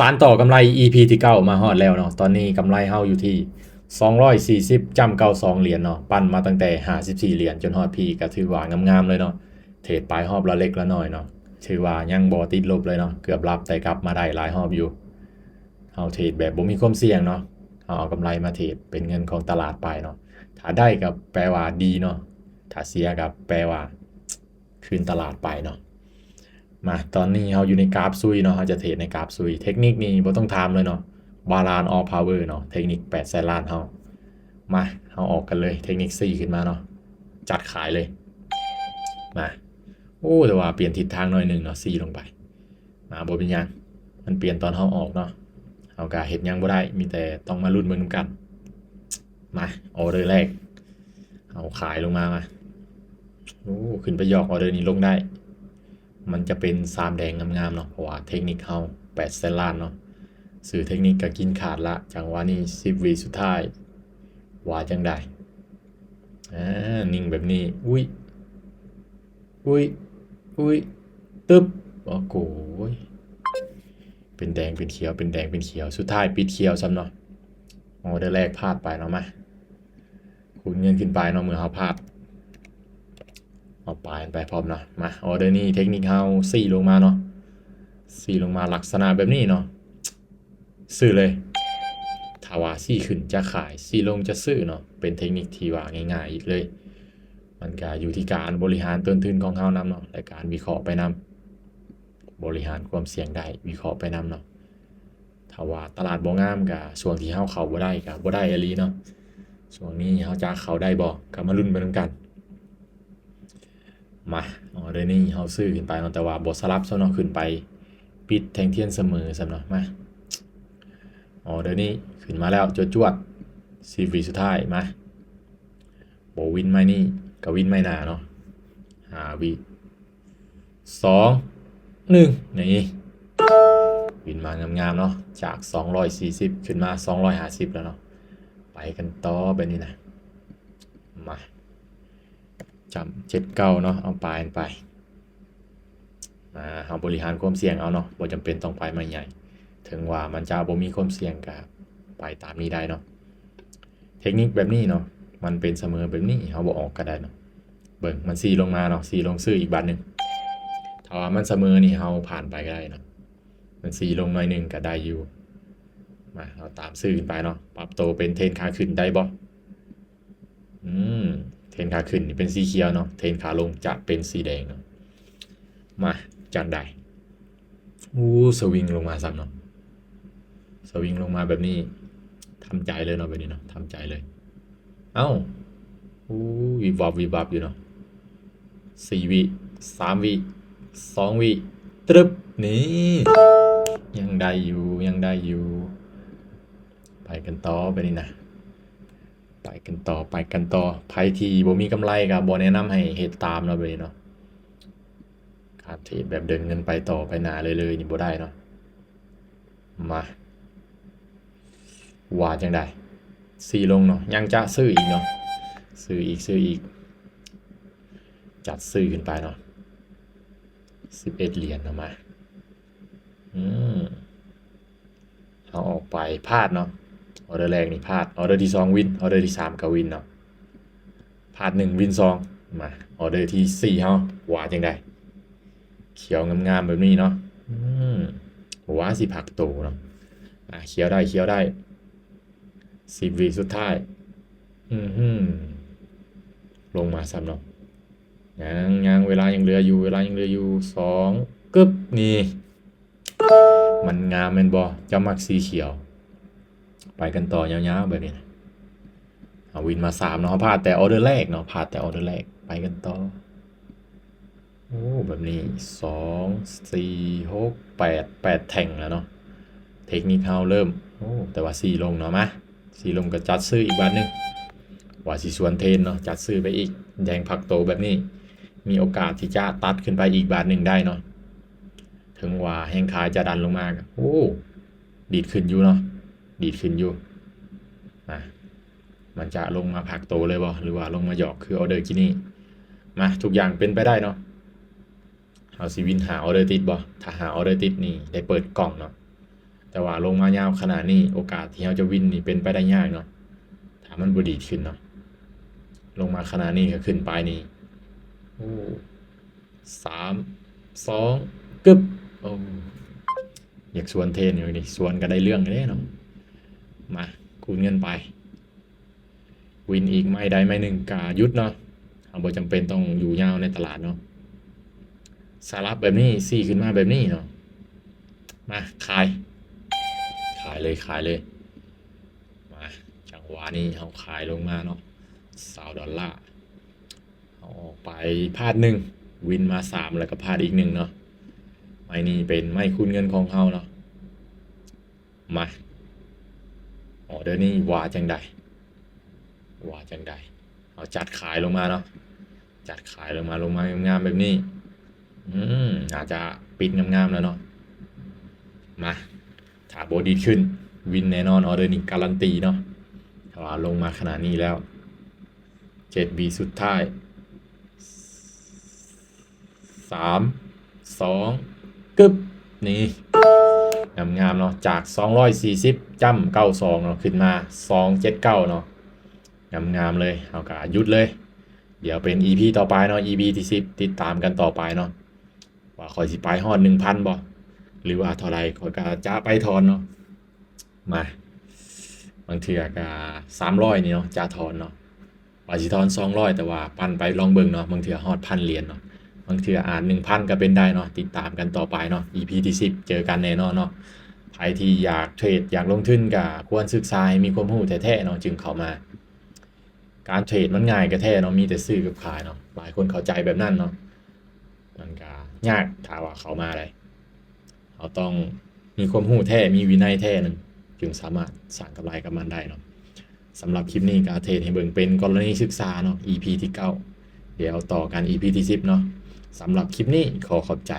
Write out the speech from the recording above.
ຕານຕໍ່ກຳໄລ ອີພີທີເກົ້າ ມາຮອດແລ້ວເນາະ. ຕອນນີ້ກຳໄລເຮົາຢູ່ທີ່ສອງຮ້ອຍສີ່ສິບຈ້ຳເກົ້າສອງຫຼຽນເນາະ, ປັ່ນມາຕັ້ງແຕ່ຫ້າສິບສີ່ຫຼຽນຈົນຮອດພີກ ກໍຖືວ່າງາມໆເລີຍເນາະ. ເທຣດໄປຮອບລະເລັກລະນ້ອຍເນາະ, ຖືວ່າຍັງບໍ່ຕິດລົບເລີຍເນາະ, ເກືອບຫຼັບແຕ່ກັບມາໄດ້ຫຼາຍຮອບຢູ່. ເຮົາເທຣດແບບບໍ່ມີຄວາມສ່ຽງເນາະ, ເຮົາເອົາກຳໄລມາເທຣດເປັນເງິນຂອງຕະຫຼາດໄປເນາະ. ຖ້າໄດ້ກໍແປວ່າດີເນາະ, ຖ້າເສຍກໍແປວ່າ ຄືນຕະຫຼາດໄປເນາະ. ມາ ຕອນນີ້ເຮົາຢູ່ໃນກາບຊຸຍເນາະ, ເຮົາຈະເທຣດໃນກາບຊຸຍ. ເທັກນິກນີ້ບໍ່ຕ້ອງຖາມເລີຍເນາະ, Balance of Power ເນາະ, ເທັກນິກແປດແສນລ້ານເຮົາ. ມາ ເຮົາອອກກັນເລີຍ, ເທັກນິກຊີ້ຂຶ້ນມາເນາະ, ຈັດຂາຍເລີຍ. ມາ ໂອ້ ແຕ່ວ່າປ່ຽນທິດທາງໜ້ອຍໜຶ່ງເນາະ, ຊີ້ລົງໄປ. ມາ ບໍ່ເປັນຫຍັງ, ມັນປ່ຽນຕອນເຮົາອອກເນາະ, ເຮົາກະເຮັດຫຍັງບໍ່ໄດ້, ມີແຕ່ຕ້ອງມາລຸ້ນເບິ່ງນຳກັນ. ມາ ອອເດີແລກ ເຮົາຂາຍລົງມາ ມາ ໂອ້ ຂຶ້ນໄປຢອກ ອອເດີນີ້ລົງໄດ້, ມັນຈະເປັນສາມແດງງາມໆເນາະ, ເພາະວ່າເທັກນິກເຮົາແປດແສນລ້ານເນາະ. ຊື່ເທັກນິກກໍກິນຂາດລະ, ຈັງຫວະນີ້ສິບວິສຸດທ້າຍ ວ່າຈັ່ງໃດ? ອາ ນິ່ງແບບນີ້ ອຸ້ຍ ອຸ້ຍ ອຸ້ຍ ຕຶບ ໂອ້ໂຫຍ ເປັນແດງເປັນຂຽວ ເປັນແດງເປັນຂຽວ ສຸດທ້າຍປິດຂຽວຊ້ຳເນາະ. ອໍເດີແລກພາດໄປເນາະ, ມາ ຄູນເງິນຂຶ້ນໄປເນາະ ເມື່ອເຮົາພາດ. ເອົາປາຍມັນໄປພ້ອມເນາະ. ມາ ອໍເດີນີ້ເທັກນິກເຮົາຊີ້ລົງມາເນາະ, ຊີ້ລົງມາລັກສະນະແບບນີ້ເນາະ. ຊື້ເລີຍ. ຖ້າວ່າຊີ້ຂຶ້ນຈະຂາຍ, ຊີ້ລົງຈະຊື້ເນາະ, ເປັນເທັກນິກທີ່ວ່າງ່າຍໆອີກເລີຍ. ມັນກະຢູ່ທີ່ການບໍລິຫານຕົ້ນທຶນຂອງເຮົານຳເນາະ ແລະ ການວິເຄາະໄປນຳ, ບໍລິຫານຄວາມສ່ຽງໄດ້, ວິເຄາະໄປນຳເນາະ. ຖ້າວ່າຕະຫຼາດບໍ່ງາມກະ ຊ່ວງທີ່ເຮົາເຂົ້າບໍ່ໄດ້ກະບໍ່ໄດ້ອີ່ຫຼີເນາະ. ຊ່ວງນີ້ເຮົາຈະເຂົ້າໄດ້ບໍ່ ກະມາລຸ້ນໄປນຳກັນ. ມາ ອໍເດີນີ້ເຮົາຊື້ຂຶ້ນໄປເນາະ, ແຕ່ວ່າບໍ່ສະຫຼັບຊ້ຳເນາະ, ຂຶ້ນໄປປິດແທ່ງທຽນສະເໝີຊ້ຳເນາະ. ມາ ອໍເດີນີ້ຂຶ້ນມາແລ້ວ ຈວດໆ ສິບວິສຸດທ້າຍ. ມາ ບໍ່ວິນໄມ້ນີ້ກໍວິນໄມ້ໜ້າເນາະ. ຫ້າວິ ສອງ ໜຶ່ງ ນີ້ ວິນມາງາມໆເນາະ, ຈາກສອງຮ້ອຍສີ່ສິບຂຶ້ນມາສອງຮ້ອຍຫ້າສິບແລ້ວເນາະ. ໄປກັນຕໍ່ແບບນີ້ນະ. ມາ ຈ້ຳເຈັດເກົ້າເນາະ, ເອົາປາຍມັນໄປ. ອາ ເຮົາບໍລິຫານຄວາມສ່ຽງເອົາເນາະ, ບໍ່ຈຳເປັນຕ້ອງໄປໄມ້ໃຫຍ່, ເຖິງວ່າມັນຈະບໍ່ມີຄວາມສ່ຽງກະໄປຕາມນີ້ໄດ້ເນາະ. ເທັກນິກແບບນີ້ເນາະ, ມັນເປັນສະເໝີແບບນີ້ ເຮົາບໍ່ອອກກໍໄດ້ເນາະ. ເບິ່ງ ມັນຊີ້ລົງມາເນາະ, ຊີ້ລົງຊື້ອີກບາດໜຶ່ງ. ຖ້າວ່າມັນສະເໝີນີ້ ເຮົາຜ່ານໄປກໍໄດ້ເນາະ, ມັນຊີ້ລົງໜ້ອຍໜຶ່ງກໍໄດ້ຢູ່. ມາ ເຮົາຕາມຊື້ຂຶ້ນໄປເນາະ, ປັບໂຕເປັນເທຣນຂາຂຶ້ນໄດ້ບໍ່? ອືມ ເທຣນຂາຂຶ້ນນີ້ເປັນສີຂຽວເນາະ, ເທຣນຂາລົງຈະເປັນສີແດງເນາະ. ມາ ຈັ່ງໃດ? ໂອ້ ສະວິງລົງມາຊ້ຳເນາະ, ສະວິງລົງມາແບບນີ້ ທຳໃຈເລີຍເນາະ, ແບບນີ້ເນາະ ທຳໃຈເລີຍ. ເອົ້າ ໂອ້ ວິບວັບວິບວັບຢູ່ເນາະ. ສີ່ວິ ສາມວິ ສອງວິ ຕຶບ ນີ້ ຍັງໄດ້ຢູ່ ຍັງໄດ້ຢູ່. ໄປກັນຕໍ່ແບບນີ້ນະ, ໄປກັນຕໍ່ ໄປກັນຕໍ່. ໃຜທີ່ບໍ່ມີກຳໄລກໍບໍ່ແນະນຳໃຫ້ເຮັດຕາມເນາະ ແບບນີ້ເນາະ. ການເທຣດແບບເດີນເງິນໄປຕໍ່ໄປໜ້າເລື້ອຍໆນີ້ບໍ່ໄດ້ເນາະ. ມາ ວ່າຈັ່ງໃດ? ຊີ້ລົງເນາະ, ຍັງຈະຊື້ອີກເນາະ, ຊື້ອີກ ຊື້ອີກ. ຈັດຊື້ຂຶ້ນໄປເນາະ, ສິບເອັດຫຼຽນເນາະ. ມາ ອືມ ເຮົາອອກໄປ ພາດເນາະ, ອອເດີແລກນີ້ພາດ, ອອເດີທີສອງວິນ, ອອເດີທີສາມກໍວິນເນາະ. ພາດໜຶ່ງ ວິນສອງ. ມາ ອອເດີທີສີ່ເຮົາ ວ່າຈັ່ງໃດ? ຂຽວງາມໆແບບນີ້ເນາະ. ອືມ ວ່າຊິພັກໂຕເນາະ. ອ່າ ຂຽວໄດ້ ຂຽວໄດ້. ສິບວິສຸດທ້າຍ. ອືມ ລົງມາຊ້ຳເນາະ. ຍັງ ຍັງ ເວລາຍັງເຫຼືອຢູ່ ເວລາຍັງເຫຼືອຢູ່. ສອງ ກຶບ ນີ້ ມັນງາມແມ່ນບໍ່? ເຈົ້າມັກສີຂຽວ. ໄປກັນຕໍ່ຍາວໆແບບນີ້ນະ. ເອົາວິນມາສາມເນາະ, ເຮົາພາດແຕ່ອອເດີແລກເນາະ, ພາດແຕ່ອອເດີແລກ. ໄປກັນຕໍ່. ໂອ້ ແບບນີ້ ສອງ ສີ່ ຫົກ ແປດ ແປດແທ່ງແລ້ວເນາະ. ເທັກນິກເຮົາເລີ່ມ ໂອ້ ແຕ່ວ່າຊີ້ລົງເນາະ. ມາ ຊີ້ລົງກໍຈັດຊື້ອີກບາດໜຶ່ງ, ວ່າຊິສວນເທຣນເນາະ, ຈັດຊື້ໄປອີກ. ແດງພັກໂຕແບບນີ້ ມີໂອກາດທີ່ຈະຕັດຂຶ້ນໄປອີກບາດໜຶ່ງໄດ້ເນາະ. ເຖິງວ່າແຮງຂາຍຈະດັນລົງມາກໍ ໂອ້ ດີດຂຶ້ນຢູ່ເນາະ, ດີດຂຶ້ນຢູ່. ນະ ມັນຈະລົງມາພັກໂຕເລີຍບໍ່ ຫຼືວ່າລົງມາຢອກຄືອອເດີກີ້ນີ້? ມາ ທຸກຢ່າງເປັນໄປໄດ້ເນາະ. ເຮົາຊິວິນຫ້າອອເດີຕິດບໍ່? ຖ້າຫ້າອອເດີຕິດນີ້ໄດ້ເປີດກ່ອງເນາະ. ແຕ່ວ່າລົງມາຍາວຂະໜາດນີ້ ໂອກາດທີ່ເຮົາຈະວິນນີ້ເປັນໄປໄດ້ຍາກເນາະ ຖ້າມັນບໍ່ດີດຂຶ້ນເນາະ. ລົງມາຂະໜາດນີ້ ກໍຂຶ້ນໄປນີ້ ໂອ້ ສາມ ສອງ ກຶບ ໂອ້ ຢາກສວນເທຣນຢູ່ນີ້ ສວນກໍໄດ້ເລື່ອງເດ້ເນາະ. ມາ ຄູນເງິນໄປ ວິນອີກໄມ້ໃດໄມ້ໜຶ່ງກະຢຸດເນາະ ເຮົາບໍ່ຈຳເປັນຕ້ອງຢູ່ຍາວໃນຕະຫຼາດເນາະ. ສະຫຼັບແບບນີ້ ຊີ້ຂຶ້ນມາແບບນີ້ເນາະ ມາຂາຍ ຂາຍເລີຍ ຂາຍເລີຍ. ມາ ຈັງຫວະນີ້ເຮົາຂາຍລົງມາເນາະ ຊາວດອນລາ ເຮົາອອກໄປພາດໜຶ່ງ ວິນມາສາມ ແລ້ວກໍພາດອີກໜຶ່ງເນາະ. ໄມ້ນີ້ເປັນໄມ້ຄູນເງິນຂອງເຮົາເນາະ. ມາ ອໍເດີນີ້ວ່າຈັ່ງໃດ ວ່າຈັ່ງໃດ ເຮົາຈັດຂາຍລົງມາເນາະ ຈັດຂາຍລົງມາ ລົງມາງາມໆແບບນີ້ ອືມ ໜ້າຈະປິດງາມໆແລ້ວເນາະ. ມາ ຖ້າບໍ່ດີດຂຶ້ນ ວິນແນ່ນອນ ອໍເດີນີ້ກາລັນຕີເນາະ ຖ້າວ່າລົງມາຂະໜາດນີ້ແລ້ວ. ເຈັດວິສຸດທ້າຍ ສາມ ສອງ ກຶບ ນີ້ ງາມໆເນາະ ຈາກສອງຮ້ອຍສີ່ສິບຈ້ຳເກົ້າສອງເນາະ ຂຶ້ນມາສອງເຈັດເກົ້າເນາະ ງາມໆເລີຍ. ເຮົາກໍຢຸດເລີຍ ດຽວເປັນອີພີຕໍ່ໄປເນາະ ອີພີທີສິບ ຕິດຕາມກັນຕໍ່ໄປເນາະ ວ່າຂ້ອຍຊິໄປຮອດໜຶ່ງພັນບໍ່ ຫຼືວ່າເທົ່າໃດ ຂ້ອຍກໍຈະໄປຖອນເນາະ. ມາ ບາງເທື່ອກໍສາມຮ້ອຍນີ້ເນາະ ຈະຖອນເນາະ ວ່າຊິຖອນສອງຮ້ອຍ ແຕ່ວ່າປັ່ນໄປລອງເບິ່ງເນາະ ບາງເທື່ອຮອດພັນຫຼຽນເນາະ ບາງເທື່ອອາດໜຶ່ງພັນກໍເປັນໄດ້ເນາະ. ຕິດຕາມກັນຕໍ່ໄປເນາະ ອີພີທີສິບ ເຈີກັນແນ່ນອນເນາະ. ໃຜທີ່ຢາກເທຣດ ຢາກລົງທຶນ ກໍຄວນສຶກສາໃຫ້ມີຄວາມຮູ້ແທ້ໆເນາະ ຈຶ່ງເຂົ້າມາ. ການເທຣດມັນງ່າຍກະແທ້ເນາະ ມີແຕ່ຊື້ກັບຂາຍເນາະ ຫຼາຍຄົນເຂົ້າໃຈແບບນັ້ນເນາະ. ມັນກະຍາກ ຖ້າວ່າເຂົ້າມາໄດ້ ເຮົາຕ້ອງມີຄວາມຮູ້ແທ້ ມີວິໄນແທ້ນັ້ນ ຈຶ່ງສາມາດສ້າງກຳໄລກັບມັນໄດ້ເນາະ. ສຳລັບຄລິບນີ້ກະເທດໃຫ້ເບິ່ງເປັນກໍລະນີສຶກສາເນາະ ອີພີທີເກົ້າ ດຽວຕໍ່ກັນອີພີທີສິບເນາະ. ສຳລັບຄລິບນີ້ຂໍຂອບໃຈ.